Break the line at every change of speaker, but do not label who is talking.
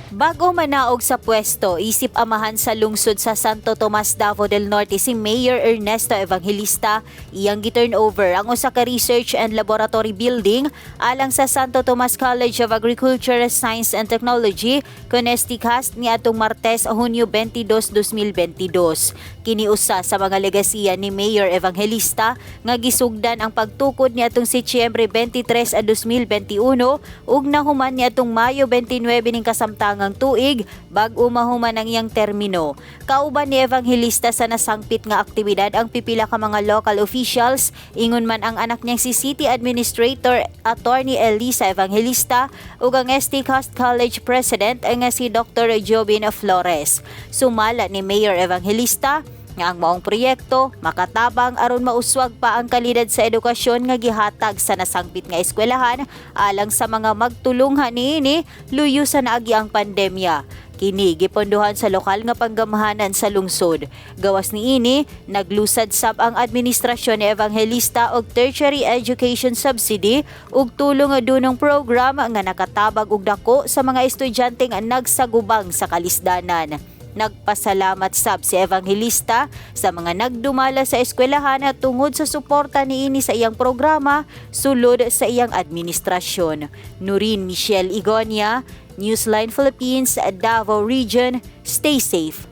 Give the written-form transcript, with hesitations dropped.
Bago manaog sa pwesto isip amahan sa lungsod sa Santo Tomas, Davao del Norte si Mayor Ernesto Evangelista, iyang gi-turn over ang usa ka research and laboratory building alang sa Santo Tomas College of Agriculture, Science and Technology kon STCAST niadtong Martes, Hunyo 22, 2022. Kini usa sa mga legasiya ni Mayor Evangelista nga gisugdan ang pagtukod niadtong Setyembre 23, 2021 ug nahuman niadtong Mayo 29 ning kasamtangang tuig bag-o mahuman ang iyang termino. Kauban ni Evangelista sa nasangpit nga aktibidad ang pipila ka mga local officials, ingon man ang anak niyang si City Administrator Attorney Elisa Evangelista ug ang ST Coast College President nga si Dr. Jobin Flores. Sumala ni Mayor Evangelista nga ang maong proyekto makatabang aron mauswag pa ang kalidad sa edukasyon nga gihatag sa nasangpit nga eskwelahan alang sa mga magtulunghan niini luyo sa naagi ang pandemya. Kini gipondohan sa lokal nga panggamhanan sa lungsod. Gawas niini, naglusad sab ang administrasyon ni Evangelista og tertiary education subsidy ug tulong nga dunong program nga nakatabag og dako sa mga estudyanteng nagsagubang sa kalisdanan. Nagpasalamat sab si Evangelista sa mga nagdumala sa eskwelahan at tungod sa suporta niini sa iyang programa sulod sa iyang administrasyon. Nurin Michelle Igonia, Newsline Philippines, Davao Region. Stay safe.